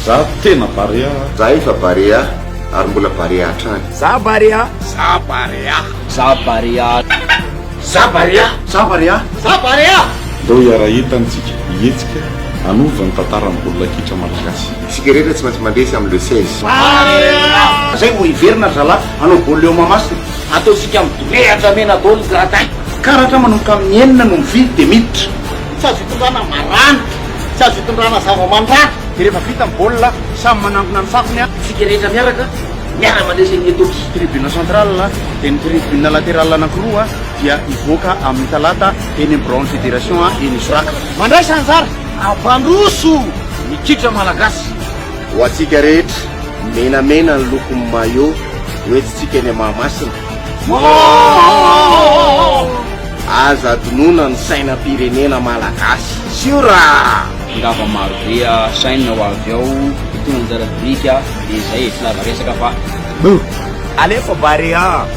Za tena Barea. Za efa Barea ary mbola Barea hatrany. Za Barea. Za Barea. Za Barea. Za Barea. Za Barea. Za Barea. Ndao hiara-hientana isika hihetsika hanova ny tantaran'ny baolina kitra malagasy. Isika rehetra tsy maintsy mandresy amin'ny le 16. Barea! Zay vao hiverina ry zalahy hanao baolina eo Mahamasina. Ataontsika midorehatra mena daholo ny gradin. Karatra manomboka amin'ny enina no mividy dia miditra. Tsy azo itondrana maranitra, tsy azo itondrana zava-mandratra. Dia rehefa vita ny baolina, samy manangona ny fakony. Isika rehetra miaraka, miara-mandresy an'i Ethiopie. Tribune centrale dia ny tribune laterale anankiroa dia hivoaka amin'ny talata eny amin'ny biraon'ny fédération eny Isoraka. Mandraisa anjara, hampandroso ny kitra malagasy. Ho antsika rehetra, menamena ny lokon'ny maillot hoentintsika eny Mahamasina. Aza adinoina ny sainam-pirenena malagasy. Siora! Tongava maro be chaine ho avy ao hitondra anjara biriky a, de zay e, tsy lava resaka fa. Alefa Barea!